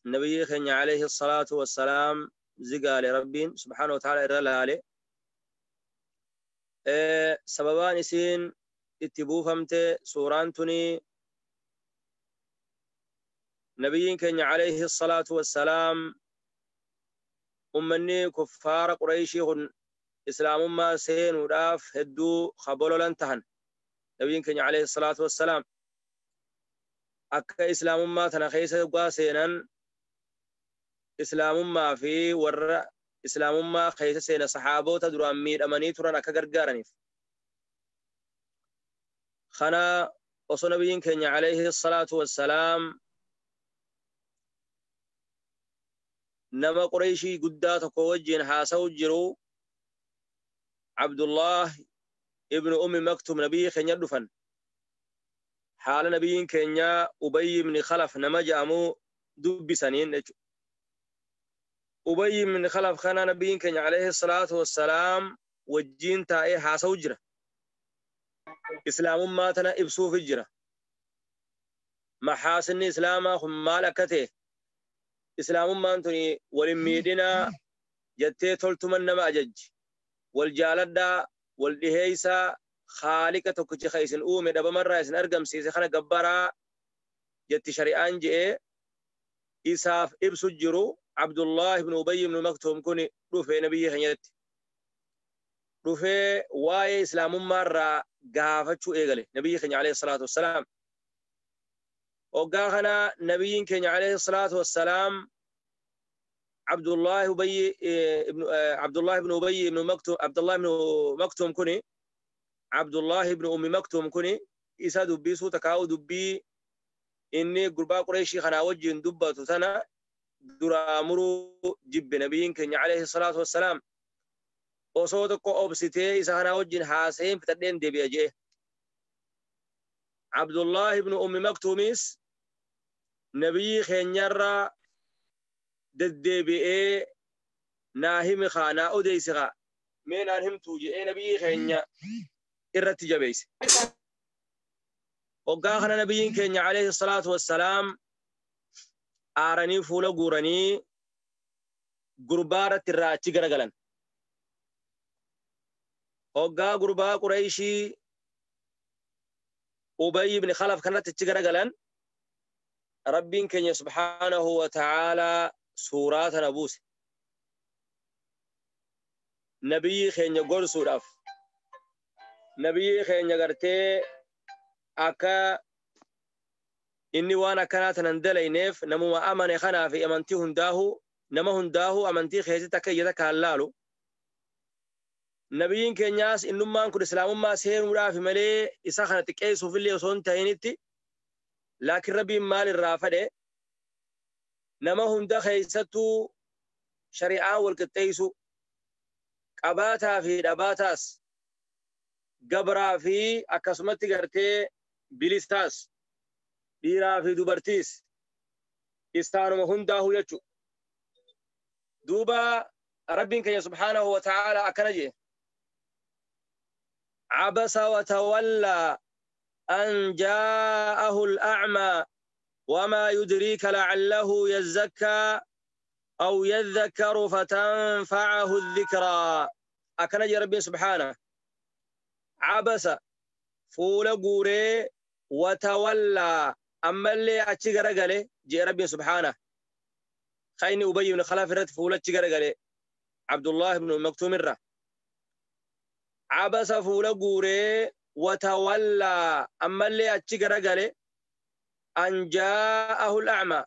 Nabiyyi keenya alayhi salaatu wassalaam zigaale Rabbiin subhaanahu wa ta'ala irra laale. Sababaan isiin itti buufamte suuraan tuni nabiyyiin keenya alayhi salaatu wassalaam ummanni kuffaara Qurayshii kun islaamummaa seenuudhaaf hedduu kabololan tahan. Nabiyyiin keenya alayhi salaatu wassalaam akka islaamummaa tana keessa dhugaa seenan islaamummaa fi warra islaamummaa keessa seena saxaaboota duraan miidhamanii turan akka gargaaraniif. Kana osoo nabiyyiin keenya alayhi salaatu wassalaam nama Qurayshii guddaa tokko wajjin haasa'u jiru Abdullah ibnu Ummi Maktum nabiyyi keenya dhufan. Haala nabiyyiin keenya Ubayy ibn Khalaf nama jedhamu dubbisaniin jechuudha. Ubayy ibn Khalaf kana nabiyyiin keenya alayhi salaatu wassalaam wajjin taa'ee haasa'u jira. Islaamummaa tana ibsuufi jira. Maxaasinni islaamaa kun maal akka ta'e islaamummaan tuni walin miidhinaa jettee toltuman nama ajajji. Wal jaaladhaa, wal dhiheeysaa, Khaaliqa tokkicha ka isin uume dhabamarraa isin argamsiise kana gabbaraa jetti shari'aan je'ee isaaf ibsu jiru. Abdullah ibn Ubay ibn Maktuum kun dhufe nabiyyi keenyatti. Dhufee waa'ee islaamummaarraa gaafachuu eegale nabiyyi keenya alayhi salaatu wassalaam. Hoggaa kana nabiyyiin keenya alayhi salaatu wassalaam Abdullah Ubay ibn Abdullah ibn Ubay ibn Maktuum Abdullah ibn Maktuum kuni Abdullah ibn Ummi Maktuum kuni isa dubbisuu takaa'u dubbii inni gurbaa Qurayshii kanaa wajjin dubbatu tana duraa muruu jibbe nabiyyiin keenya alayhi salaatu wassalaam. Osoo tokko obsitee isa kanaa wajjin haasa'een fixadheen deebi'a je'e. Abdullah ibn Ummi Maktuumis nabiyyi keenyarraa deddeebi'ee naa himi kaa naa odeessi kaa mee naan himtuu je'ee nabiyyi keenya irratti jabeesse. Hoggaa kana nabiyyiin keenya alayhi salaatu wassalaam aaranii fuula guuranii gurbaa irratti irraa achi garagalan. Hoggaa gurbaa Qurayshii Ubay ibn Khalaf kanatti achi garagalan Rabbiin keenya subhaanahu wa ta'aalaa suuraa tana buuse. Nabiyyi keenya gorsuudhaaf nabiyyi keenya gartee akka inni waan akkanaa tanan dalayneef namuma amane kanaa fi amantii hundaahu nama hundaahu amantii keessatti akka iyyata kaan laalu. Nabiyyiin keenyaas innummaan kun islaamummaa seenuudhaaf malee isa kana xiqqeessuuf illee osoo hin ta'initti laakiin Rabbiin maal irraa fedhe nama hunda keessattuu shari'aa wal qixxeessu qabaataa fi dhabaataas gabraa fi akkasumatti gartee bilistaas dhiiraa fi dubartiis isaanuma hundaahu jechuudha. Duuba Rabbiin keenya subhaanahu wa ta'aala akkana jedhe. عبس وتولى أن جاءه الأعمى وما يدريك لعله يزكى أو يذكر فتنفعه الذكرى. أكن ربي سبحانه عبس فول غوري وتولى أما اللي أتشغرغلي جي ربي سبحانه خيني أبي بن خلف رت فول أتشغرغلي عبد الله بن مكتوم الره عبس فول غوري وتولى أما اللي أتشغرغلي أن جاءه الأعمى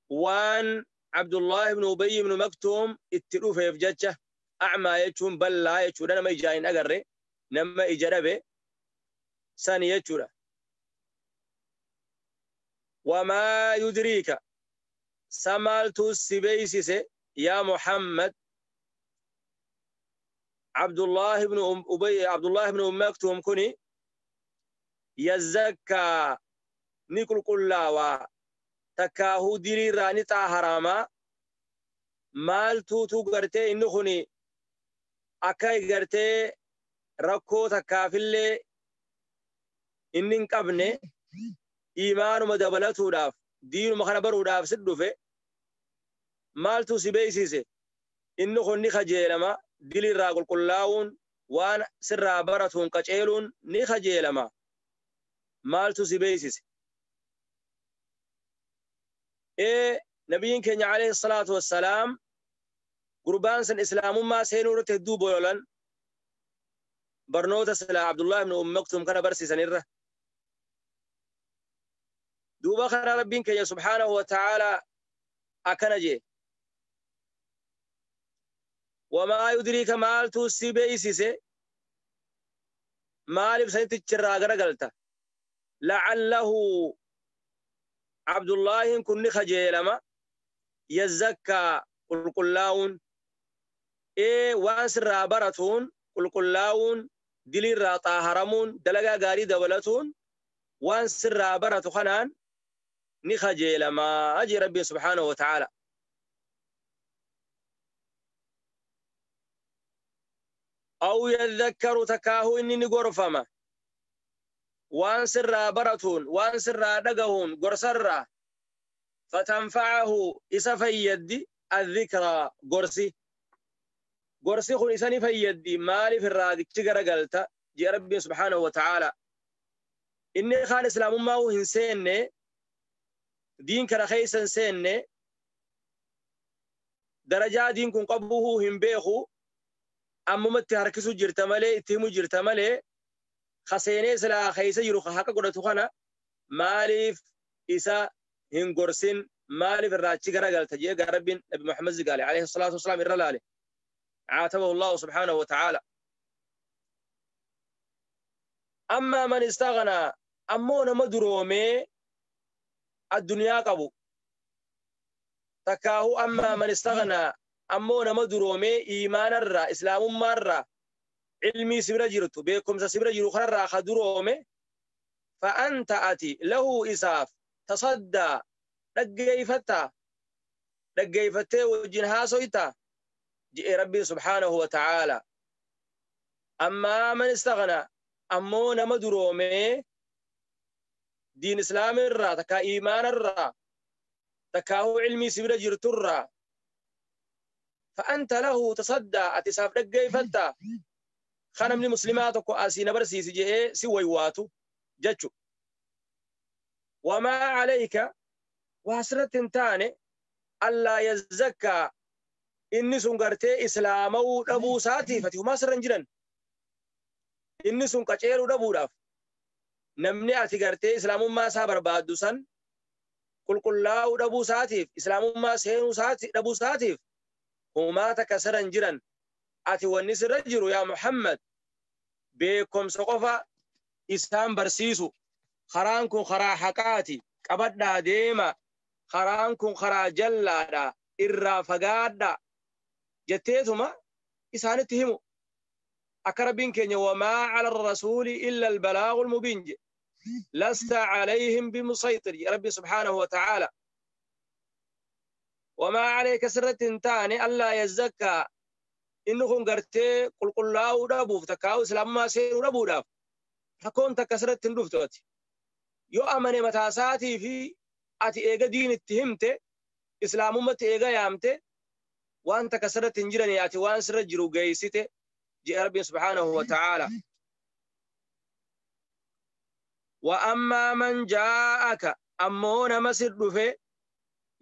وان عبد الله بن أبي بن مكتوم اتلوف يفجتشه أعمى يجون بل لا يجون نما يجاين أقري نما يجربه ساني يجون وما يدريك سمالت السبيسيس يا محمد عبد الله بن أبي عبد الله بن أم مكتوم كني يزكى نيكل كلاوا تكاهو ديري راني تاهراما مال توتو غرتي إنو خني أكاي غرتي ركو تكافلي إنن قبني إيمان مدبلتو داف دين مخنا برو داف سدو في Maaltu si beeksise? Inni kun ni kajeelama. Dilirraa qulqullaa'uun waan sirraa baratuun qaceeluun ni kajeelama. Maaltu si beeksise? Ee nabiyyiin keenya alayhi salaatu wassalaam gurbaan san islaamummaa seenuu irratti hedduu bololan barnoota silaa Abdullah ibn Umm Maktuum kana barsiisanirra. Duuba kana rabbiin keenya subhaanahu wa ta'aalaa akkana jee. Wamaa yudriika maaltu si beeksise? Maaliif sanittichirraa garagalta? La'allahu Abdullaahiin kun ni kajeelama. Yazakkaa qulqullaa'uun. Ee waan sirraa baratuun qulqullaa'uun diliirraa xaaharamuun dalagaa gaarii dabalatuun waan sirraa baratu kanaan ni kajeelamaa jee rabbiin subhaanahu wa ta'aala. Aw yadhakkaru takkaahu inni ni gorfama. Waan sirraa baratuun waan sirraa dhagahuun gorsarraa fatanfa'ahu isa fayyaddi adhikraa gorsi. Gorsi kun isa ni fayyaddi maaliif irraa achi garagalta jee rabbiin subhaanahu wa ta'aala. Inni kaan islaamummaa hin seenne diin kana keessa hin seenne darajaa diin kun qabuhuu hin beeku ammumatti harkisu jirta malee itti himu jirta malee kaseenee silaa keessa jiru haqa godhatu kana maaliif isa hin gorsin maaliif irraa achi garagalta jee gaa rabbiin nabi Muhammad zigaale alayhi salaatu wasalaam irra laale. عاتبه الله سبحانه وتعالى. أما من استغنى أمون مدرومي الدنيا قبو تكاهو. أما من استغنى أمون مدرومي إيمان الرا إسلام مرة علمي سبرا جرتو بكم سبرا جرو خرا خدرومي فأنت أتي له إساف تصدى لقيفتا لقيفته وجنها سويتا جئ ربي سبحانه وتعالى. أما من استغنى أمون مدرومي دين إسلام الرا تكا إيمان الرا تكاهو علمي سبرا جرت الرا فأنت له تصدى أتساف لقيفتا خنم لمسلماتك وآسي نبرسي سجئ سوي واتو جتشو. وما عليك وحسرة تاني ألا يزكى inni sun gartee islaamawuu dhabuu isaatiif ati humaa sirra hin jiran. Inni sun qaceeluu dhabuudhaaf namni ati gartee islaamummaa isaa barbaaddu san qulqullaa'uu dhabuu isaatiif islaamummaa seenuu dhabuu isaatiif humaa takka sirra hin jiran. Ati wanni sirra jiru yaa Muhammad beekumsa qofa isaan barsiisu. Karaan kun karaa haqaati qabadhaa deema. Karaan kun karaa jallaadha irraa fagaadha jetteetuma isaanitti himu. Akka rabbiin keenya wamaa cala arrasuuli illa albalaagu almubiin je lasta calayhim bimusaytir je rabbi subhaanahu wa ta'aala. Wamaa calayka sirratti hin taane allaa yazakkaa inni kun gartee qulqullaa'uu dhabuuf takkaa'uu islaamummaa seenuu dhabuudhaaf rakkoon takka sirratti hin dhuftu ati. Yoo amane mataa isaatii fi ati eega diin itti himte islaamummatti eega yaamte waan takka sirratti hin jiranii ati waan sirra jiru geessite jee rabbiin subhaanahu wa ta'aala. Wa ammaa man jaa'aka ammoo nama sir dhufe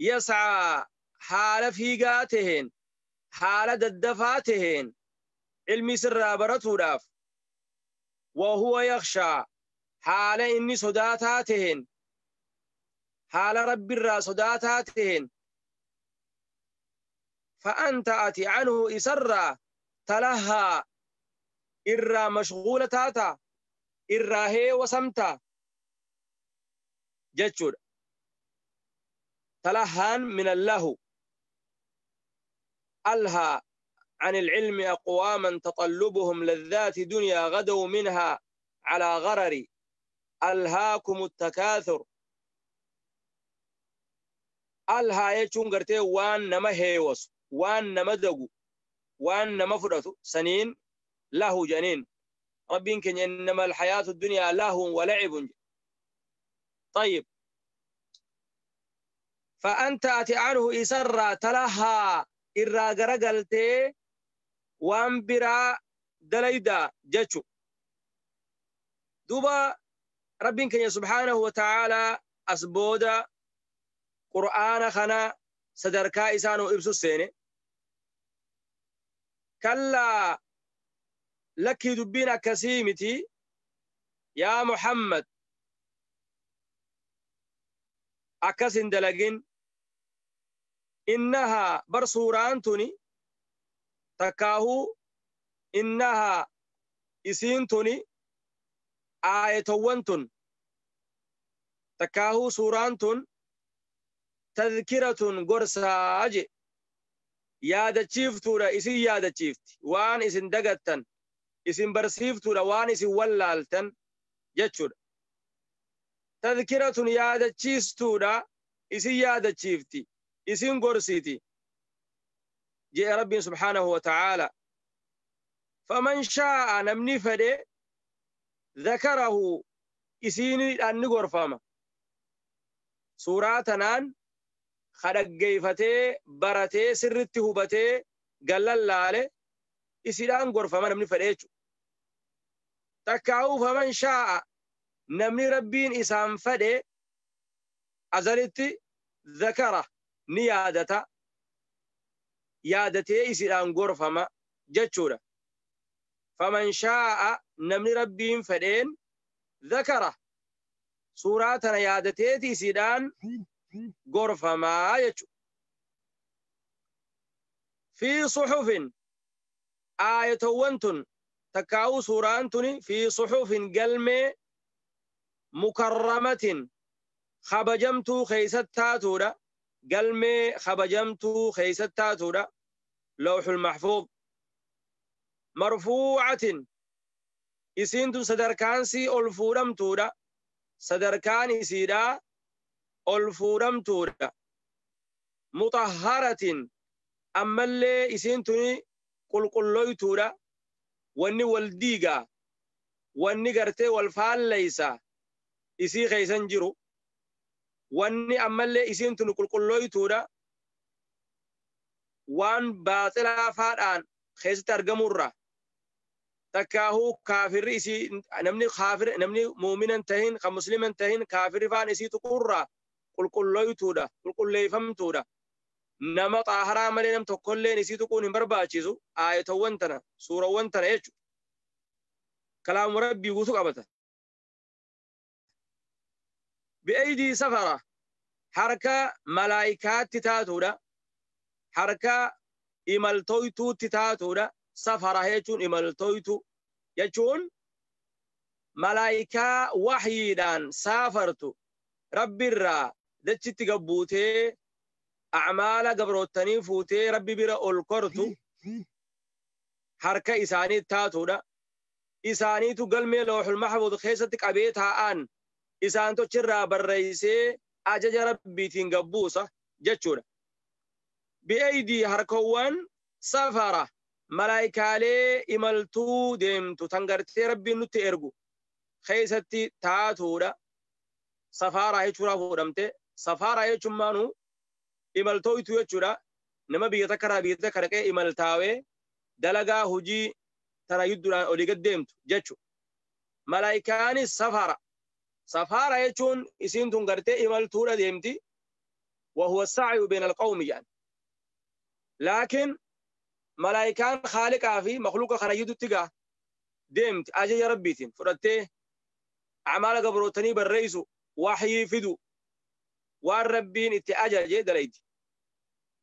yas'aa haala fiigaa taheen haala daddafaa taheen ilmi sirraa baratuudhaaf wa huwa yakhshaa haala inni sodaataa taheen haala rabbirraa sodaataa taheen فأنت أتي عنه إسرا تلها إرى مشغولة تاتا إرى هي وسمتا جتشور تلهان من الله ألها عن العلم أقواما تطلبهم لذات دنيا غدوا منها على غرر ألهاكم التكاثر. ألها يجون قرتي وان نما هيوس وان نما دقو وان نما فرثو سنين له جنين ربين كن إنما الحياة الدنيا لهو ولعب. طيب Fa'anta ati anhu isarraa talahaa irraa garagaltee waan biraa dalaydaa jechu. Duuba Rabbiin keenya subhaanahu wa ta'aalaa as booda Qur'aana kana sadarkaa isaa nuu ibsu seene. Kallaa, lakkii, dubbiin akkasii miti, yaa Muhammad, akkas hin dalagin. Innahaa, bar suuraan tuni, takkaahuu innahaa, isiin tuni, aayatowwan tun, takkaahuu suuraan tun, tadhkiratun, gorsaa je, yaadachiiftuudha. Isin yaadachiifti, waan isin dagattan isin barsiiftuudha, waan isin wallaaltan jechuudha. Tadhkiratun, yaadachiistuudha, isin yaadachiifti, isin gorsiti jee Rabbiin subhaanahu wa ta'aala. Faman shaa'a, namni fedhe, dhakarahu, isiinidhaan ni gorfama. Suuraa tanaan kadhaggeeyfatee, baratee, sirritti hubatee gallallaale, isidhaan gorfama namni fedhe jechu. Takkaa'uu faman shaa'a, namni Rabbiin isaan fedhe azalitti, dhakara, ni yaadata, yaadatee isidhaan gorfama jechuudha. Faman shaa'a, namni Rabbiin fedheen, dhakara, suuraa tana yaadateeti isiidhaan gorfamaa jechu. Fi suxufin, aayatowwan tun, takkaa'uu suuraan tuni, fi suxufin, galmee, mukarramatin, kabajamtuu keeysat taatuudha. Galmee kabajamtuu keeysat taatuudha, lawxul maxfuud. Marfuucatin, isiin tun sadarkaansii ol fuudhamtuudha, sadarkaan isiidhaa ol fuudhamtuudha. Muxahharatin, ammallee isiin tuni qulqulloytuudha, wanni wal diigaa, wanni gartee wal faalleysa isii keeysan jiru. Wanni ammallee isiin tun qulqulloytuudha, waan baaxilaa faadhaan keessatti argamurra, takkaahuu kaafirri isii, namni kaafir, namni muuminan tahin, kan musliman tahin, kaafirri faan isii tuqurra qulqulloytuudha, qulqulleeyfamtuudha. Nama xaaharaa malee nam tokkolleen isii tuquun hin barbaachisu. Aayatowwan tana, suurawwan tana jechu, kalaamu Rabbii guutuu qabata. Bi'aydii safara, harka malaayikaatti taatuudha, harka imaltoytuutti taatuudha. Safara jechuun imaltoytu jechuun malaayikaa waxyiidhaan saafartu, Rabbirraa dachitti gabbuutee acmaala gabroottanii fuutee Rabbi bira ol kortu, harka isaanii taatuudha. Isaaniitu galmee looxul maxfuud keessatti qabee taa'an, isaan tochirraa barreeysee ajaja Rabbiitiin gabbuusa jechuudha. Bi'aydii, harkowwan, safara, malaayikaalee imaltuu deemtu tan gartee Rabbiin nutti ergu keessatti taatuudha. Safaaraa jechuudhaa fuudhamte. Safaaraa jechuun maanuu imaltooytu jechuudha. Nama biyya takka irraa biyya takka dhaqee imaltaawee dalagaa hojii tana yidduudhaan olii gad deemtu jechu. Malaayikaanis safara. Safara jechuun isiin tun gartee imaltuudha deemti. وهو السعي بين القوم يعني. لكن malaayikaan khaaliqaa fi makhluuqa kana gidduutti gaa deemti, ajaja Rabbiitiin fudhattee acmaala gabrootanii barreessu, waxyii fidu, waan Rabbiin itti ajaje dalayti.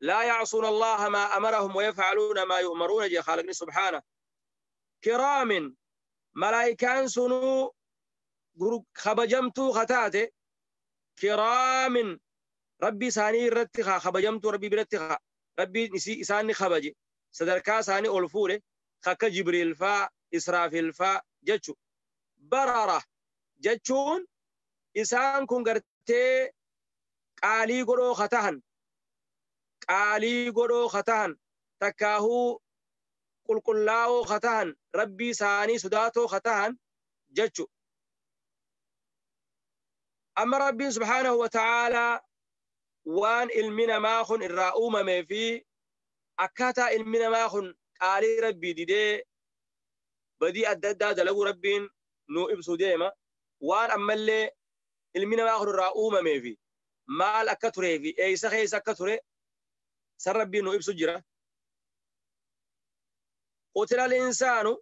لا يعصون الله ما أمرهم ويفعلون ما يؤمرون جي خالقني سبحانه. كرام، ملائكان سنو خبجمتو خطاته. كرام، ربي ساني رتخا خبجمتو، ربي برتخا، ربي نسي إساني خبجي، sadarkaa isaanii ol fuudhe, akka Jibriil faa, Israafil faa jechu. Barara jechuun isaan kun gartee qaalii godhoo katahan, qaalii godhoo katahan, takkaahuu qulqullaa'oo katahan, Rabbii isaanii sodaatoo katahan jechu. Amma Rabbiin subhaanahu wa ta'aalaa waan ilmi namaa kun irraa uumamee fi akkaataa ilmi namaa kun qaalii Rabbii didee badii adda addaa dalaguu Rabbiin nuu ibsuu deema. Waan ammallee ilmi namaa kun irraa uumamee fi maal akka turee fi eessa keessa akka ture san Rabbiin nuu ibsu jira. Qutila al-insaanu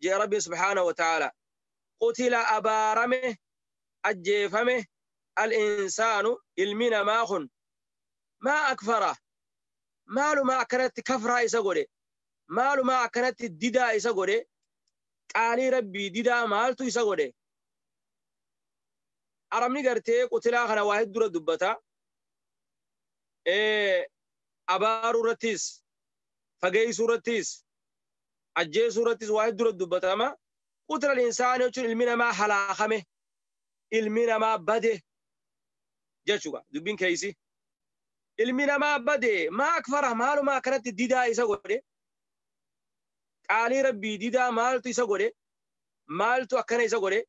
jee Rabbiin subhaanahu wa ta'ala. Qutila abaarame ajjeefame al-insaanu ilmi namaa kun maa akfara maalumaa akkanatti kafraa isa godhe maalumaa akkanatti didaa isa godhe qaalii Rabbii didaa maaltu isa godhe. Arabni gartee qutilaa kana waa hedduu dubbata. Abaaruu irrattis fageessuu irrattis ajjeesuu irrattis waa hedduu dubbatama. Qutila al-insaani jechuun ilmi namaa halaakame ilmi namaa bade jechuudha dubbiin keessi. Ilmi namaa bade maa akfara maalumaa akkanatti didaa isa godhe qaalii Rabbii didaa maaltu isa godhe maaltu akkana isa godhe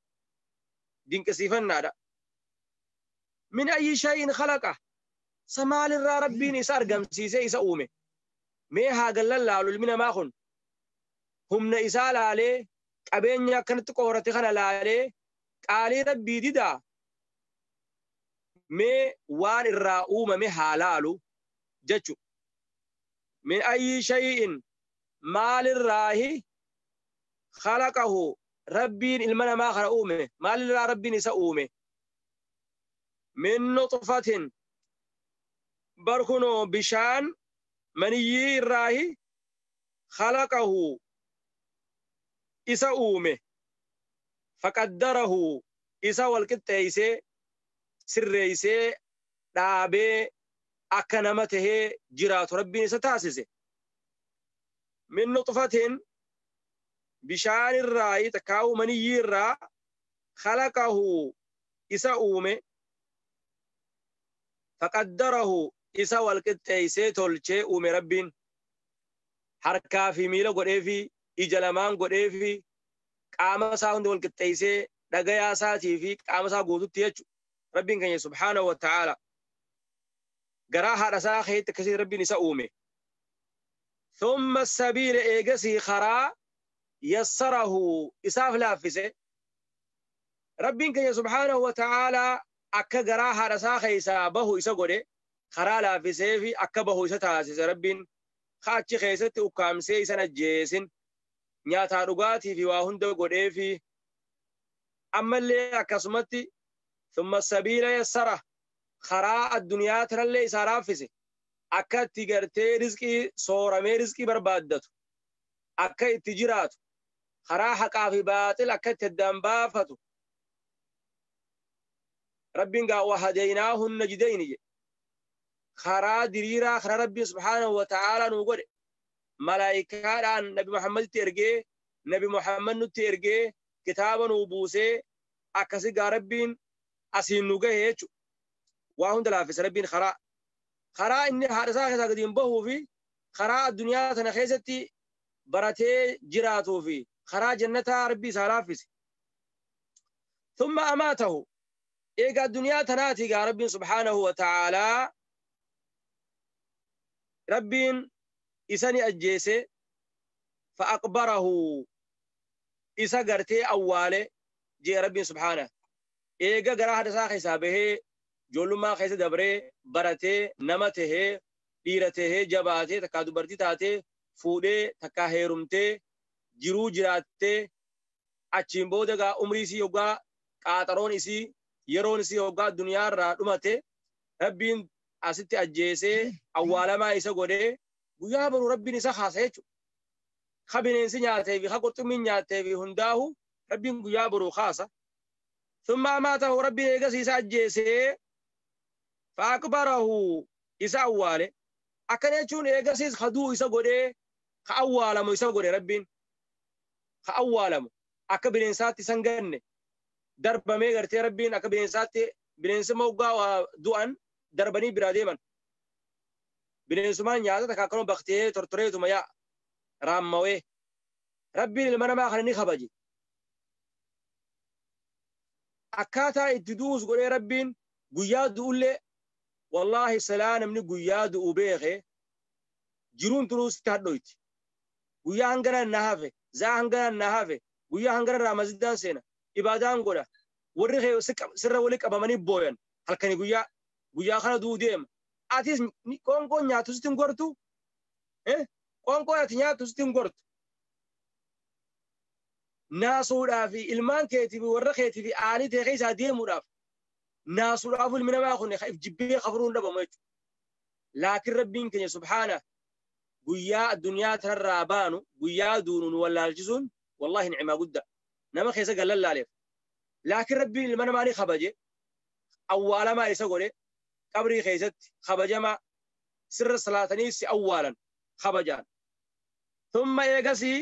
dinqisiifannaadha. Min ayyi shay'in khalaqa sa maalirraa Rabbiin isa argamsiisee isa uume. Mee haa gallan laalu ilmi namaa kun humna isaa laalee qabeenya akkanatti qoorate kana laalee qaalii Rabbii didaa mee waan irraa uumame haa laalu jechu. Min ayyi shay'in maalirraahi khalaqahu Rabbiin ilma namaa kana uume maalirraa Rabbiin isa uume. Min nutfatin barkunoo bishaan maniyyii irraahi khalaqahu isa uume faqaddarahu isa walqixxeeysee sirreeysee dhaabee akka nama tahee jiraatu Rabbiin isa taasise. Min nutfatin bishaan irraahi takkaa'uu maniyyii irraa khalaqahu isa uume faqaddarahu isa walqixxeeysee tolchee uume Rabbiin harkaa fi miila godhee fi ija lamaan godhee fi qaama isaa hunda walqixxeeysee dhagayaa isaatii fi qaama isaa guututti jechuudha. Rabbiin keenya subhaanahu wa ta'aala garaa haadha isaa keessatti akkasii Rabbiin isa uume. Thumma sabiila eegasii karaa yassarahu isaaf laaffise. Rabbiin keenya subhaanahu wa ta'aala akka garaa haadha isaa keessaa bahu isa godhe karaa laaffisee fi akka bahu isa taasise Rabbiin achi keessatti ukkaamsee isan ajjeesin nyaataa dhugaatii fi waa hunda godhee fi ammallee akkasumatti thumma sabiila yassara karaa addunyaa tanallee isaa laaffise akka itti gartee rizqii sooramee rizqii barbaaddatu akka itti jiraatu karaa haqaa fi baaxil akka itti addaan baafatu Rabbiin gaa wahadeynaahu najdayni jedhe karaa diriiraa kana Rabbiin subhaanahu wa ta'aalaa nuu godhe malaayikaadhaan Nabi Muhammaditti ergee Nabi Muhammad nutti ergee kitaaba nuu buusee akkasi gaa Rabbiin asiin nu gahe jechuudha. Waa hunda laaffise Rabbiin karaa karaa inni haadha isaa keessaa gadi hin bahuu fi karaa addunyaa tana keessatti baratee jiraatuu fi karaa jannataa Rabbii isaa laaffise. Thumma amaatahu eega addunyaa tanaati gaa Rabbiin subhaanahu wa ta'aalaa Rabbiin isa ni ajjeese fa aqbarahu isa gartee awwaale jee Rabbiin subhaanahu. Eega garaa haadha isaa keessaa bahee ijoollummaa keessa dabree baratee nama tahee dhiira tahee jabaatee takkaa dubartii taatee fuudhee takkaa heerumtee jiruu jiraattee achiin booda gaa umrii isii yoggaa qaaxaroon isii yeroon isii yoggaa addunyaa irraa dhumate Rabbiin asitti ajjeesee awwaalamaa isa godhee guyyaa boruu Rabbiin isa kaasa jechuudha. Ka bineensi nyaatee fi ka qurxummiin nyaatee fi hundaahu Rabbiin guyyaa boruu kaasa. Thumma amaatahu Rabbiin eegas isa ajjeesee faaqbarahu isa awwaale. Akkana jechuun eegasiis kaduu isa godhee ka awwaalamu isa godhe Rabbiin. Ka awwaalamu akka bineensaatti isan ganne darbamee gartee Rabbiin akka bineensaatti bineensi moggaa du'an darbanii biraa deeman. Bineensummaan nyaata takka akkanuma baktee tortoreetuma yaa raammawee. Rabbiin ilma namaa kana ni kabaje. Akkaataa itti du'us godhee Rabbiin guyyaa du'ullee Wallaahi silaa namni guyyaa du'u beeke jiruun turuu sitti hadhoyti. Guyyaa hangana na hafe, zaa hangana na hafe, guyyaa hangana irraa masjidaan seena, ibaadaan godha. Warri kee sirra wali qabamanii booyan halkanii guyyaa guyyaa kana du'u deema. Atis qoonqoon nyaatu sitti hin gortu? Qoonqoon ati nyaattu sitti hin gortu. Naasuudhaa fi ilmaan keetii fi warra keetii fi aalii ta'e keessaa deemuudhaaf naasuudhaaf ilmi namaa kun if jibbee kafuruun dhabamu jechuudha. Laakiin Rabbiin keenya subhaana guyyaa addunyaa tanarraa baanu guyyaa duunu nu wallaalchisuun wallaahi ni'imaa guddaa nama keessa gallallaaleef. Laakiin Rabbiin ilma namaa ni kabaje, awwaalamaa isa godhe, qabrii keessatti kabajamaa sirra salaatanii si awwaalan kabajaan. Thumma eegasii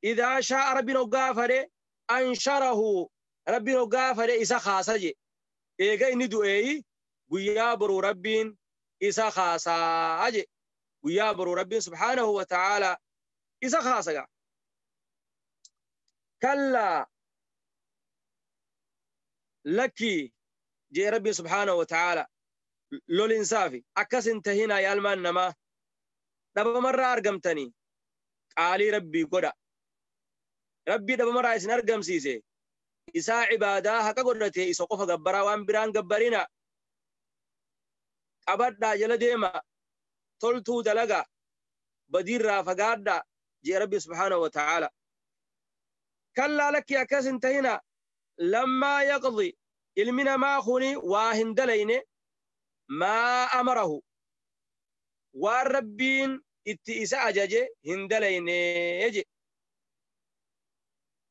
idhaa shaa'a Rabbiin hoggaa fedhe ansharahu, Rabbiin hoggaa fedhe isa kaasa je. Eega inni du'eeyi guyyaa boruu Rabbiin isa kaasaa je. Guyyaa boruu Rabbiin subhaanahu wa ta'aalaa isa kaasa gaa. Kallaa lakkii jee Rabbiin subhaanahu wa ta'aalaa lolinsaafi akkas hin tahinaa yaa ilmaan namaa dhabamarraa argamtanii qaalii Rabbii godha. Rabbii dhabamarraa isin argamsiise isaa ibaadaa haqa godhate isa qofa gabbaraa waan biraan gabbarina. Qabadhaa jala deema, toltuu dalaga, badiirraa fagaadhaa jee Rabbi subhaanahu wa ta'aala. Kallaa lakkii akkas hin tahina lammaa yaqdi ilmi namaa kuni waa hin dalayne maa amarahu waan Rabbiin itti isa ajaje hin dalayne je.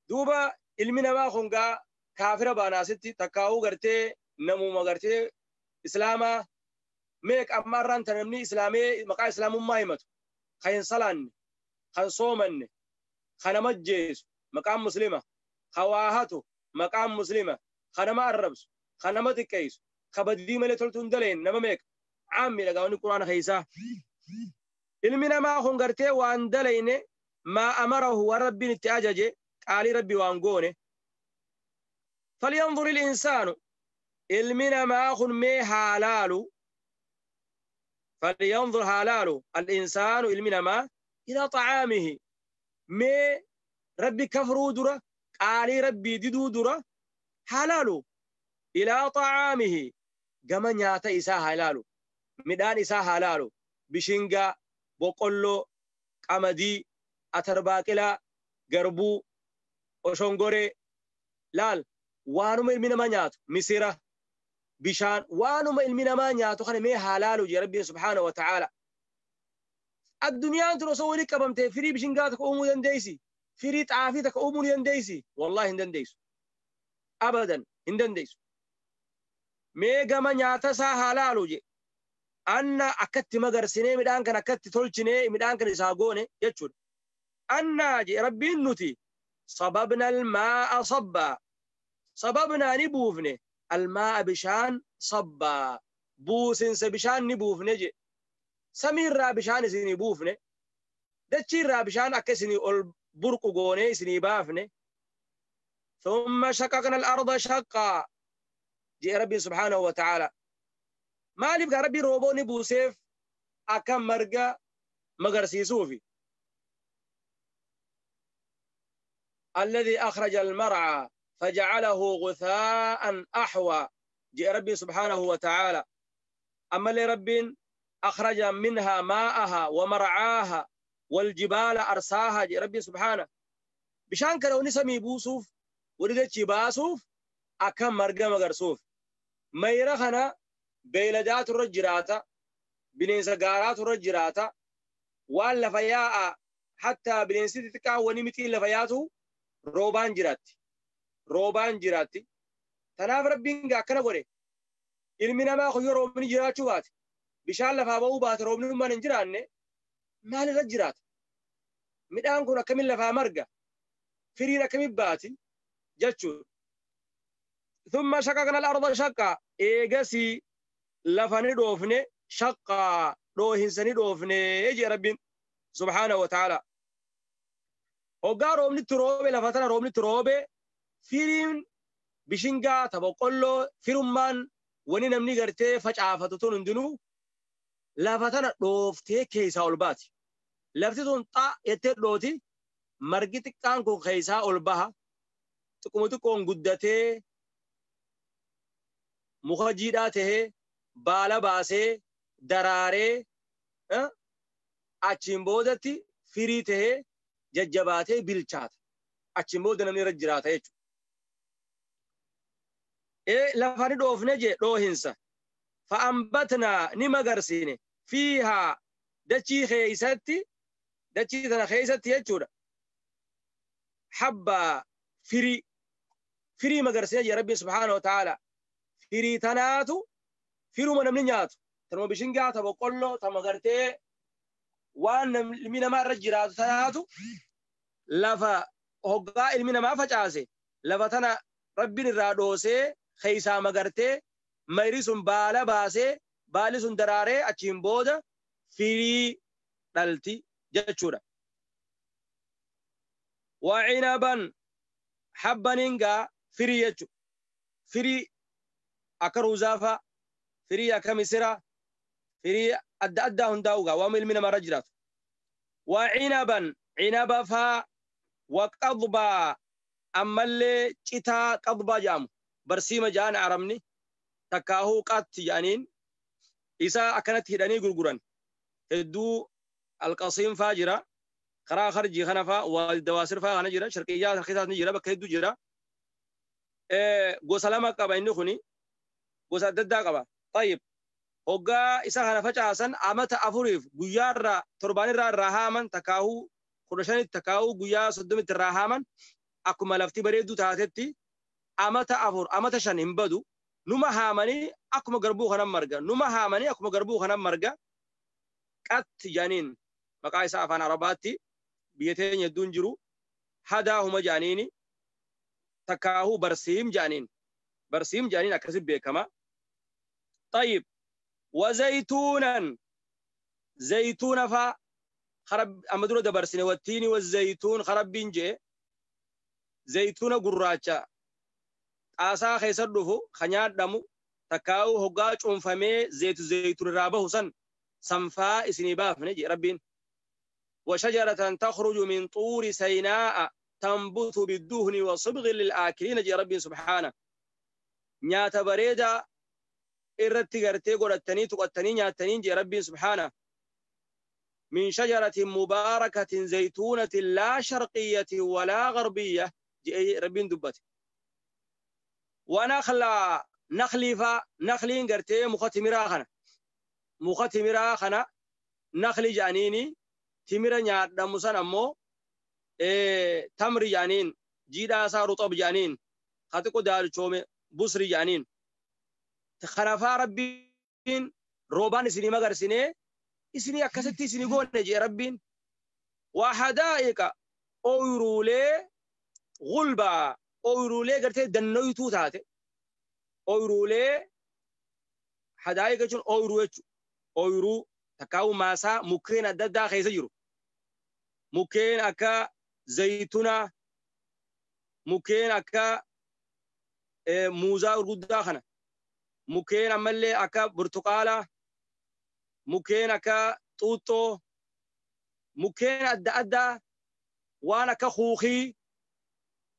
Duuba ilmi namaa kun gaa kaafira baanaasitti takkaa'uu gartee namuma gartee islaamaa meeqa amma irraan tan namni islaamee maqaa islaamummaa himatu kan hin salaanne, kan soomanne, kan nama ajjeesu maqaan muslima, kan waa hatu maqaan muslima, kan nama arrabsu, kan nama xiqqeessu, kan badii malee toltuu hin dalayne nama meeqa caammi dhagaa wanni quraana keessaa. Ilmi namaa kun gartee waan dalayne maa amarahu waan Rabbiin itti ajaje qaalii Rabbi waan goone. Falyanzur il-insaanu ilmi namaa kun mee haa laalu. Falyanzur haa laalu al-insaanu ilmi namaa ilaa xacaamihi mee Rabbi kafruu dura qaalii Rabbii diduu dura haa laalu. Ilaa xacaamihi gama nyaata isaa haa laalu, midhaan isaa haa laalu, bishingaa, boqqolloo, qamadii, atarbaaqilaa, garbuu, oshongoree laal waanuma ilmi namaa nyaatu misira, bishaan waanuma ilmi namaa nyaatu kana mee haa laalu jee Rabbiin subhaanahu wa ta'aala. Addunyaan tun osoo walitti qabamtee firii bishingaa tokko uumuu dandeessi, firii xaafii tokko uumuu ni dandeessi? Wallaahi hin dandeessu, abadan hin dandeessu. Mee gama nyaata isaa haa laalu jee. Anna akkatti magarsinee midhaan kan akkatti tolchinee midhaan kan isaa goone jechuudha. Annaa jee Rabbiin nuti sababna almaa'a sabbaa, sababnaa ni buufne almaa'a bishaan sabbaa, buusinsa bishaan ni buufne jee. Samiirraa bishaan isinii buufne, dachiirraa bishaan akka isinii ol burqu goonee isinii baafne. Thumma shaqaqna al-arda shaqqaa jee Rabbiin subhaanahu wa ta'aala. Maaliif gaa Rabbiin rooboo ni buuseef akka marga magarsiisuufi. Alladhi akhraja al-mar'a faja'alahu ghutha'an ahwa jee Rabbiin subhaanahu wa ta'aala. Ammallee Rabbiin akhraja minha maa'aha wa mar'aaha wal jibaala arsaaha jee Rabbiin subhaana. Bishaan kana wanni samii buusuuf wani dachii baasuuf akka marga magarsuuf. Mayra kana beeyladaatu irra jiraata, bineensa gaaraatu irra jiraata, waan lafa yaa'a hattaa bineensi xixiqqaa wani mixii lafa yaatu roobaan jiraatti. Roobaan jiraatti. Tanaaf Rabbiin gaa akkana godhe. Ilmi namaa kun yoo roobni jiraachuu baate, bishaan lafaa ba'uu baate, roobni dhummaan hin jiraanne maal irra jiraata? Midhaan kun akkamiin lafaa marga? Firiin akkamiin baati? Jechuudha. Thumma shaqaqna al-arda shaqqa, eegasii lafa ni dhoofne, shaqqa dhoohinsa ni dhoofne jee Rabbiin subhaanahu wa ta'ala. Hoggaa roobni itti roobe, lafa tana roobni itti roobe, firiin bishingaa ta boqqolloo firummaan wani namni gartee facaafatu tun hundinuu Lafa tana dhooftee keessaa ol baati. Lafti tun xaa jettee dhooti margi xiqqaan kun keessaa ol baha. Xiqquma xiqqoon guddatee muka jiidhaa tahee baala baasee daraaree achiin boodatti firii tahee jajjabaatee bilchaata. Achiin booda namni irra jiraata jechuudha. Lafa ni dhoofne jee dhoohinsa. Fa'ambatnaa ni magarsine fiihaa dachii keeysatti dachii tana keeysatti jechuudha. Habbaa firii firii magarsine jee Rabbiin subhaanahu wa ta'aala. Firii tanaatu firuma namni nyaatu. Tanuma bishingaa ta boqqolloo ta magartee waan ilmi namaa irra jiraatu tanaatu lafa hoggaa ilmi namaa facaase lafa tana Rabbiin irraa dhoosee keeysaa magartee mayri sun baala baasee baalli sun daraaree achiin booda firii dhalti jechuudha. Wacinaban habbaningaa firii jechuudha. Firii akka ruuzaa fa'a, firii akka misiraa, firii adda addaa hundaa'ugaa waan ilmi namaa irra jiraatu. Wacinaban cinaba faa waqadbaa ammallee citaa qadbaa jedhamu barsiima jedhan arabni takkaahuu qatti jedhaniin isa akkanatti hidhanii gurguran hedduu alqasiim faa jira karaa kharjii kana faa dawaasir faa kana jira sharqiyyaa kana keessaas ni jira bakka hedduu jira. Gosa lama qaba inni kuni gosa adda addaa qaba. Tayyib hoggaa isa kana facaasan amata afuriif guyyaarraa torbaanirraa irraa haaman takkaahuu 15tti takkaahuu guyyaa 30tti irraa haaman akkuma lafti bareedduu taatetti amata 4 amata 5 hin badu numa haamanii akkuma garbuu kanan marga numa haamanii akkuma garbuu kanan marga qatti jedhaniin maqaa isaa afaan arabaatti biyya teenya hedduun jiru hadaahuma jedhaniini takkaahuu barsiim jedhaniin barsiim jedhaniin akkasi beekama. Tayyib wazaytuunan zaytuuna faa amma dura dabarsine wattiini wazaytuun karabbiin jee zaytuuna gurraacha xaasaa keessa dhufu ka nyaadhamu takkaa'uu hoggaa cuunfamee zaytu zaytuun irraa bahu san sanfaa isinii baafne jee Rabbiin. وشجرة تخرج من طور سيناء تنبت بالدهن وصبغ للآكلين جي ربي سبحانه. نياتا بريدا إرتي غرتي غرتني تقتني نياتني جي ربي سبحانه. من شجرة مباركة زيتونة لا شرقية ولا غربية جي ربي دبت. ونخلا نخلفا نخلين غرتي مختمرا خنا مختمرا خنا نخلي جانيني تمرا nyaadhamu san ammoo tamri jedhaniin jiidhaa isaa ruxab jedhaniin ka xiqqoo daalchoome busri jedhaniin kanafaa Rabbiin roobaan isinii magarsinee isinii akkasitti isinii goone jee Rabbiin. Waa hadaa'iqa ooyiruulee gulbaa ooyiruulee gartee dannoytuu taate ooyiruulee hadaa'iqa jechuun ooyiruu jechuudha ooyiruu takkaa'uu maasaa mukkeen adda addaa keessa jiru. Mukkeen akka zaytunaa, mukkeen akka muuzaa gurguddaa kana, mukkeen ammallee akka burtuqaalaa, mukkeen akka xuuxxoo, mukkeen adda addaa waan akka kuukii,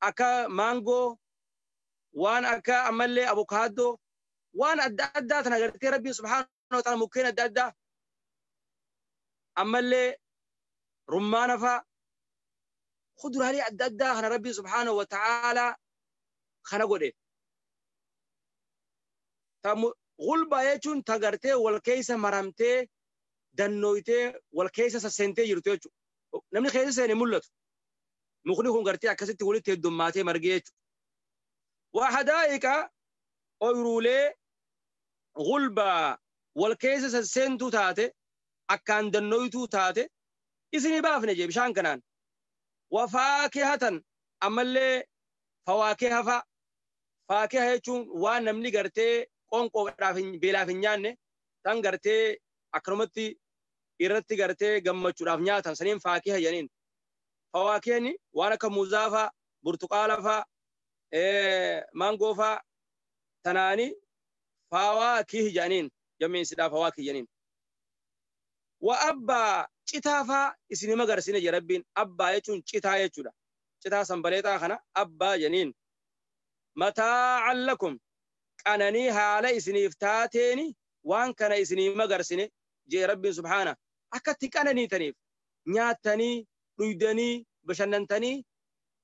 akka maangoo, waan akka ammallee avokaaddoo, waan adda addaa tana agartee Rabbiin subhaanahu wa ta'ala mukkeen adda addaa ammallee rummaana faa kuduraalee adda addaa kana Rabbiin subhaanahu wa ta'ala kana godhe. Gulbaa jechuun ta gartee wal keessa maramtee dannooytee wal keessa sasseentee jirtu jechuudha. Namni keessa seene mul'atu. Mukni kun gartee akkasitti walitti heddummaatee margee jechuudha. Waa hadaa'iqa ooyiruulee gulbaa wal keessa sasseentuu taate akkaan dannooytuu taate isinii baafne jee bishaan kanaan. Wafaakihatan ammallee fawaakiha fa'a. Faakiha jechuun waan namni gartee qoonqoodhaaf beelaaf hin nyaanne tan gartee akkanumatti irratti gartee gammachuudhaaf nyaatan saniin faakiha jedhaniin. Fawaakihni waan akka muuzaa fa'a, burtuqaala fa'a, maangoo fa'a tanaani fawaakih jedhaniin jammiinsidhaa fawaakih jedhaniin. Wa abbaa citaa faa isinii magarsine je Rabbiin. Abbaa jechuun citaa jechuudha. Citaa sanbaleexaa kana abbaa jeniin. Mataa'an lakum qananii haala isiniif taateeni waan kana isinii magarsine jee Rabbiin subhaana. Akka itti qananiitaniif nyaattanii, dhuydanii, bashannantanii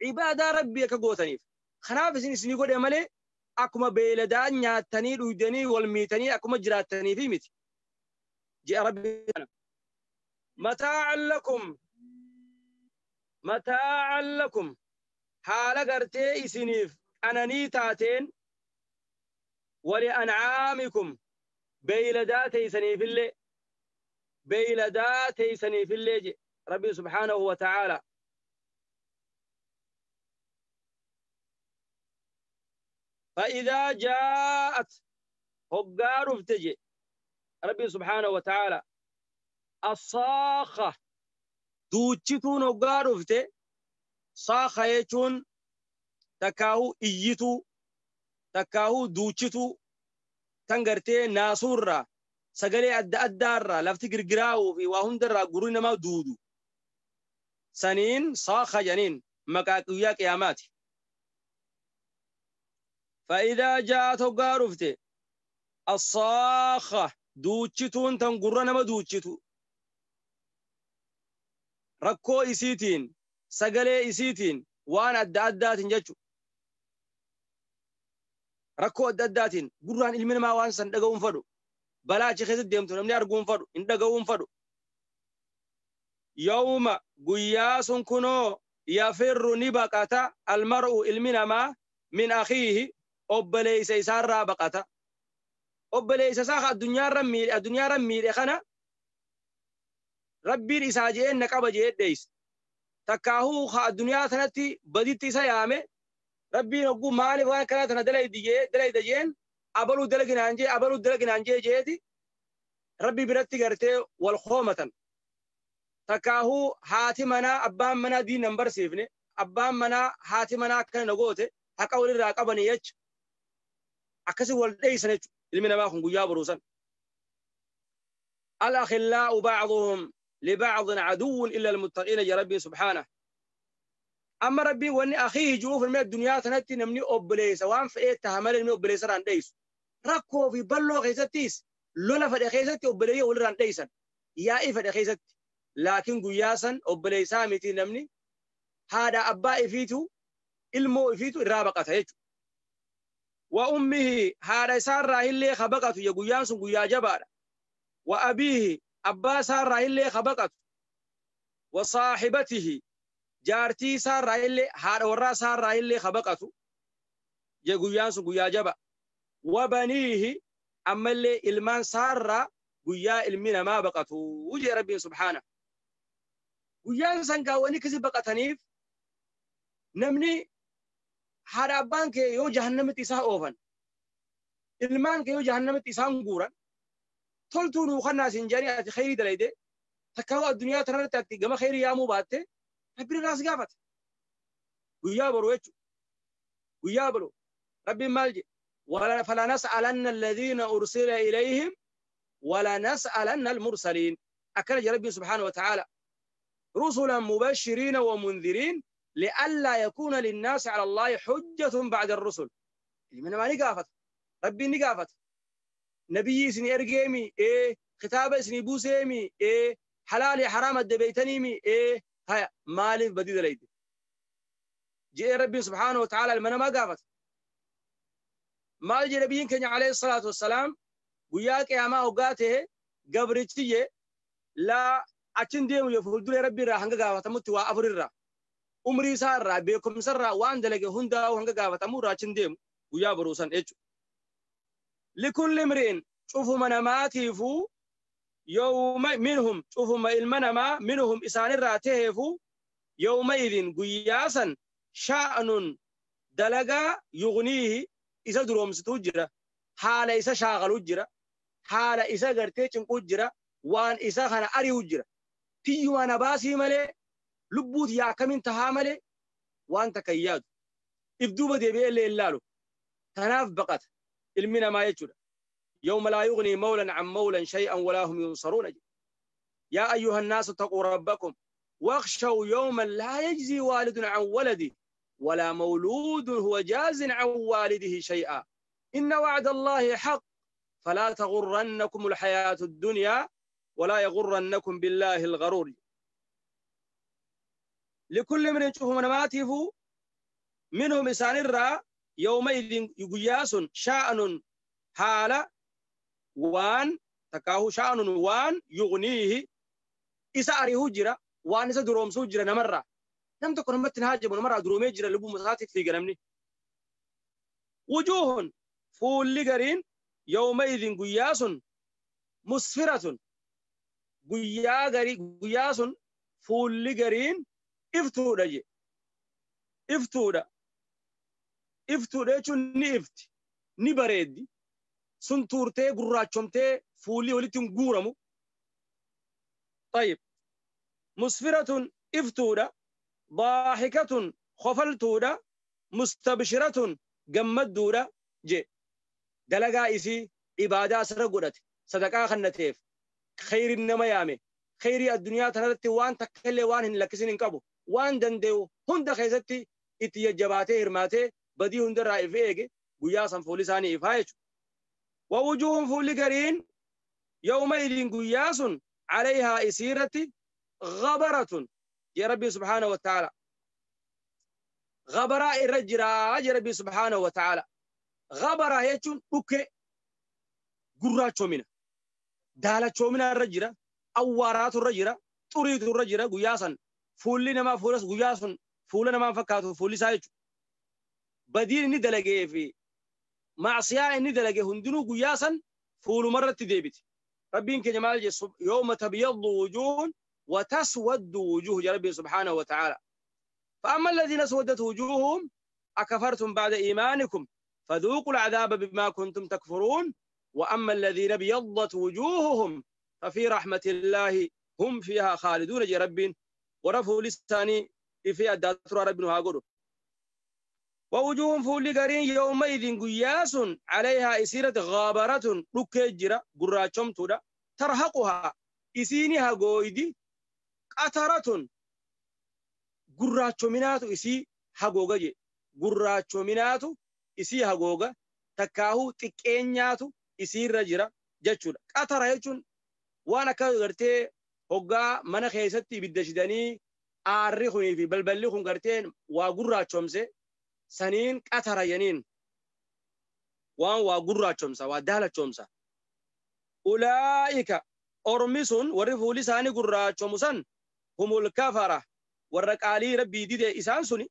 ibaadaa Rabbii akka gootaniif. Kanaaf isin isinii godhe malee akkuma beeyladaa nyaattanii, dhuydanii, wal miitanii akkuma jiraattaniifi miti. Jee Rabbiin. Mataa'an lakum mataa'an lakum haala gartee isiniif qananii taateen wali an'aamikum beeyladaa teeysaniifillee beeyladaa teeysaniifillee je Rabbi subhaanahu wa ta'aala. فإذا جاءت hoggaa dhufte je Rabbi subhaanahu wa ta'aala الصاخة duuchituun hoggaa dhufte. Saakha jechuun takkaahuu iyyituu, takkaahuu duuchituu tan gartee naasuurraa sagalee adda addaarraa lafti girgiraa'uu fi waa hundarraa gurri namaa duudu saniin saakha janiin maqaa guyyaa qiyaamaati. فإذا جاءت hoggaa dhufte الصاخة duuchituun tan gurra nama duuchitu rakkoo isiitiin sagalee isiitiin waan adda addaatiin jechu rakkoo adda addaatiin gurraan ilmi namaa waan san dhaga'uun fadhu balaa achi keessatti deemtu namni arguun fadhu hin dhaga'uun fadhu. Yawma guyyaa sun kunoo yafirru ni baqata almar'u ilmi namaa min akhiihi obboleeysa isaarraa baqata. Obboleeysa isaa addunyaarra miidhe kana Rabbiin isaa je'een na qaba je'ee dheeysa. Takkaahuu ka addunyaa tanatti baditti isa yaame Rabbiin hogguu maaliif waan kana tana dalayda je'een abaluu dalaginaan jee abaluu dalaginaan jee jeeti Rabbi biratti gartee wal hoomatan. Takkaahuu haati manaa abbaan manaa diin nan barsiifne abbaan manaa haati manaa akkana na goote haqa walirraa qabanii jecha akkasi wal dheeysan jechuudha ilmi namaa kun guyyaa boruusan. الأخلاء بعضهم لبعض عدو إلا المتقين يا ربي سبحانه. أما ربي وأني أخيه جوف من الدنيا تنتي نمني أبليس وان في إيه تهمل نمني أبليس ران ديس ركو في بلو خيستيس لولا فد خيستي أبليه ولا ران ديسن يا إيه فد خيستي لكن قياسا أبليسا متي نمني هذا أبا إفيتو إلمو إفيتو الرابقة هيجو وأمه هذا سار راهي خبقته يا قياس قيا جبار وأبيه أبا سار راهي خبقته وصاحبته جارتي سار راهي هذا ورا سار راهي خبقته يا قياس قيا جبا وبنيه أما اللي إلمان سار قيا إلمنا ما بقته وجي ربي سبحانه قيا سنقاوني كذب بقتنيف نمني haadha abbaan kee yoo jahannamitti isaa oofan ilmaan kee yoo jahannamitti isaan guuran toltuu nuu kannaa siin jedhanii ati khayrii dalayde takka hoo addunyaa tanarratti ati gama khayrii yaamuu baatte rabbiin irraa si gaafata. Guyyaa boru jechuudha. Guyyaa boru rabbiin maal jedhe falanas'alanna alladhiina ursila ilayhim walanas'alanna almursaliin akkana jedhe rabbiin subhaanahu wa ta'aala rusulan mubashiriina wa mundhiriin لئلا يكون للناس على الله حجة بعد الرسل. من ما نقافت ربي نقافت نبي سني أرجيمي إيه خطابة سني بوسيمي إيه حلال حرام الدبيتنيمي إيه هيا مالف بديد ليد جاء ربي سبحانه وتعالى لمن ما قافت ما جاء نبيين كان عليه الصلاة والسلام وياك يا ما أوقاته قبرتي لا أتندم يفولدوا ربي راح قافت متوا أفرر umrii isaa irraa beekumsa irraa waan dalage hundaa'uu hanga gaafatamuu irraa achi hin deemu guyyaa boruusan jechuudha. Likulli imri'in cufuma namaatiifuu yawma minhum cufuma ilma namaa minhum isaanirraa taheefuu yawma idin guyyaa san sha'nun dalagaa yugniihi isa duroomsituu jira haala isa shaaqaluu jira haala isa gartee cinquu jira waan isa kana ari'u jira tiyyuma na baasii malee lubbuut yaa akkamiin tahaa malee waan takka hin yaadu. If duuba deebi'ee illee hin laalu. Tanaaf baqata ilmi namaa jechuudha. Yawma laa yugnii mawlan an mawlan shay'an walaa hum yunsaruuna jedhe. يا أيها الناس اتقوا ربكم واخشوا يوما لا يجزي والد عن ولده ولا مولود هو جاز عن والده شيئا إن وعد الله حق فلا تغرنكم الحياة الدنيا ولا يغرنكم بالله الغرور. لكل من يشوف من ماتفو منهم إسان الرا يومئذ يقياس شأن حالة وان تكاهو شأن وان يغنيه إسا أريه جرا وان إسا درومسو جرا نمرة نم تكون متن هاجم نمرة درومي جرا لبو مساتك في جنمني. وجوه فول لقرين يومئذ قياس مسفرة قياس فول لقرين افتو رجي افتو دا افتو رجو ني افت ني بريدي سنتورتي قراتشمتي فولي ولتن قورمو. طيب مسفرة افتو ضاحكة خفلتو دا مستبشرة جمدو دا جي دلقا إسي إبادة سرقودت صدقاء خنتيف خير النما يامي خيري الدنيا تنرتي وان تكلي وان هن لكسين انقبو وان دنديو هند خيزتي اتي جباتي هرماتي بدي هند رأي فيك قياسا فولساني إفايش. ووجوهم فولي قرين يومئذ قياس عليها إسيرتي غبرة يا ربي سبحانه وتعالى غبراء الرجرة يا ربي سبحانه وتعالى غبرة يجون أوكي قراتشومنا دالتشومنا الرجرة أوارات الرجرة تريد الرجرة قياسا فولنا ما فولس قياسا فولنا ما فكاتو فولي سايج بديل ندلقي في معصية ندلقي هندنو قياسا فول مرة تديبت ربين كجمال يوم تبيض وجوه وتسود وجوه يا ربي سبحانه وتعالى. فأما الذين سودت وجوههم أكفرتم بعد إيمانكم فذوقوا العذاب بما كنتم تكفرون وأما الذين ابيضت وجوههم ففي رحمة الله هم فيها خالدون يا رب ورفوا لساني في الداتر رب هاغدو. ووجوههم فول قرين يومئذ قياس عليها إسيرة غابرة ركجرة قراتشمتو ترهقها إسينها قويدي قطرة قراتشمينات إسي هاغوغا قراتشمينات إسي هاغوغا تكاهو تكينياتو إسي رجرة جتشورا قطرة يجون وانا كغرتي هوغا mana keessatti ibidda shidanii aarri kunii fi balballi kun garteen waa gurraachomse saniin qatara yaniin waan waa gurraachomsa waa daalachomsa. Ulaa'ika ormi sun warri fuuli isaanii gurraachomu san humul kafara warra qaalii rabbii dide isaan suni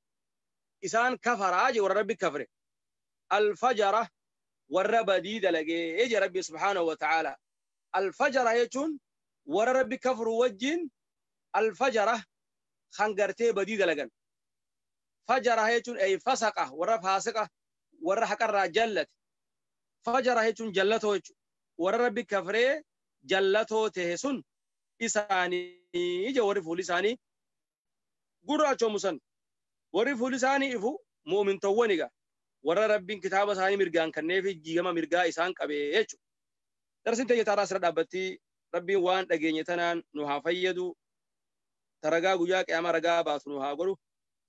isaan kafaraa je warra rabbi kafre alfajara warra badii dalagee je rabbi subhaanahu wa ta'aala. Alfajara jechuun warra rabbi kafru wajjin alfajara hangartee badii dalagan. Fajara jechuun ay fasaqa warra faasiqa warra haqarraa jallate. Fajara jechuun jallatoo jechuudha. Warra rabbi kafree jallatoo ta'e sun isaanii ija warri fuuli isaanii gurraachomu san warri fuuli isaanii ifu mu'mintoowwan egaa warra rabbiin kitaaba isaanii mirgaan kanneefi jiigama mirgaa isaan qabee jechuudha. Darsiin teenya taaraa asirra dhaabbatti rabbiin waan dhageenye tanaan nu haa fayyadu taragaa guyyaa qiyaamaa ragaa baatu nu haa godhu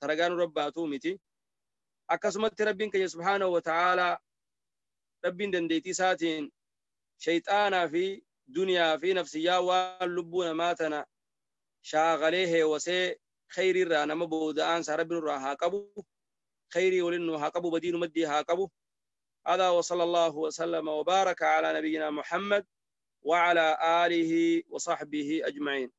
taragaa nu rabbaatu miti. Akkasumatti rabbiin keenya subhaanahu wa ta'aalaa rabbiin dandeettii isaatiin shayxaanaa fi duniyaa fi nafsiyyaa waan lubbuu namaa tana shaaqalee heewwasee khayriirraa nama booda'aansaa rabbiin nurraa haa qabu khayrii waliin nu haa qabu badii nu maddii haa qabu. هذا وصلى الله وسلم وبارك على نبينا محمد وعلى آله وصحبه أجمعين.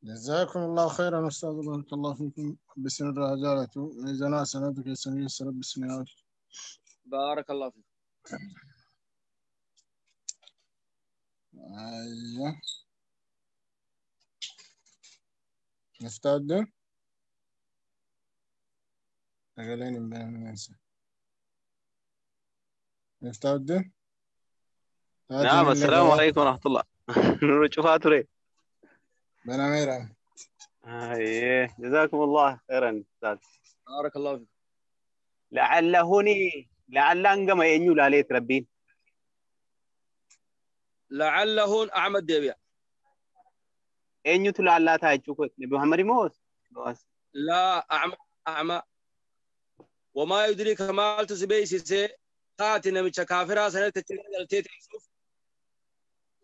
جزاكم الله خيرا أستاذ، بارك الله فيكم. بسم الله رجالته ميزانا سنتك يسمي رب السماوات. بارك الله فيك. أيوه نستعد أغلين بين نستعد. نعم السلام عليكم ورحمة الله. نور شوفاتوري بنا ميرا. ايه جزاكم الله خيرا أستاذ. بارك الله فيك. لعلهني La'allaan gama eenyu ilaaleet Rabbiin? La'allahuun Ahmad deebi'a. Eenyutu la'allaa ta'a jechuu kooti? Nabi Muhammad moo? Laa a'ma. Wamaa yudriika maaltu si beeksisee taati namicha kaafiraa sanatti achi galtee teessuuf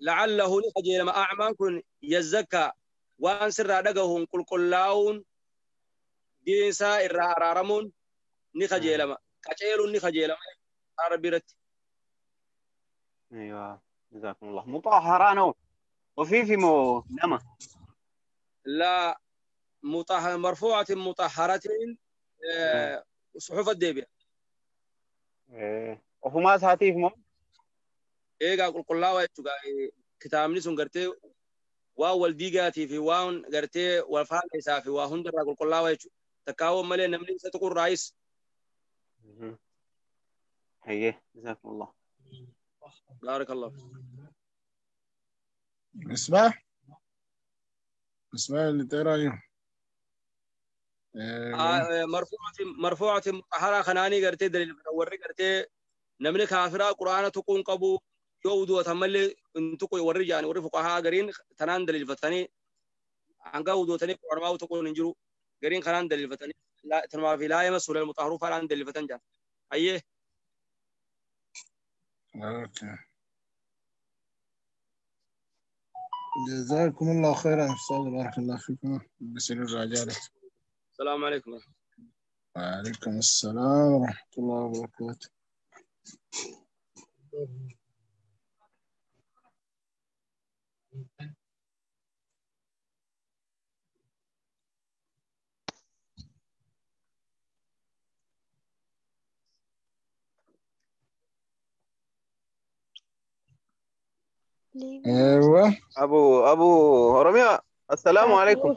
la'allahu ni qajeelama a'maan kun yazzakkaa waan sirraa dhagahuun qulqullaa'uun diinsaa irraa araaramuun ni qajeelama. Qaceeluun ni qajeelama Rabbi irratti. Aywa jazakumullah. Mutahharaan hoo ofiif moo nama? Laa marfuucatin mutahharatin suxufa deebi'a. Ofumaa isaatiif moo? Eegaa qulqullaa'aa jechuudha. Kitaabni sun gartee waan wal diigaatii fi waan gartee wal faana isaa fi waa hundarraa qulqullaa'aa jechuudha. Takkaawwan malee namni isa tuqurraayis. Hayyee jazakumullah. Baarakallahu. مصباح مصباح اللي تقرا اليوم. مرفوعة مطهرة خناني قرتي دليل وري قرتي نمني كافرة قرآن تكون قبو يودو وتملي انتقو وري جاني وري فقهاء قرين تنان دليل فتني عنقا ودو تني قرآن ما تكون انجرو قرين خنان دليل فتني لا تنما في لا يمس ولا المطهر فلان دليل فتن جان. أيه. أوكي. جزاكم الله خيرا أستاذ، بارك الله فيكم. بسير الرجال. السلام عليكم. وعليكم السلام ورحمة الله وبركاته. أيوة أبو رمية، السلام عليكم.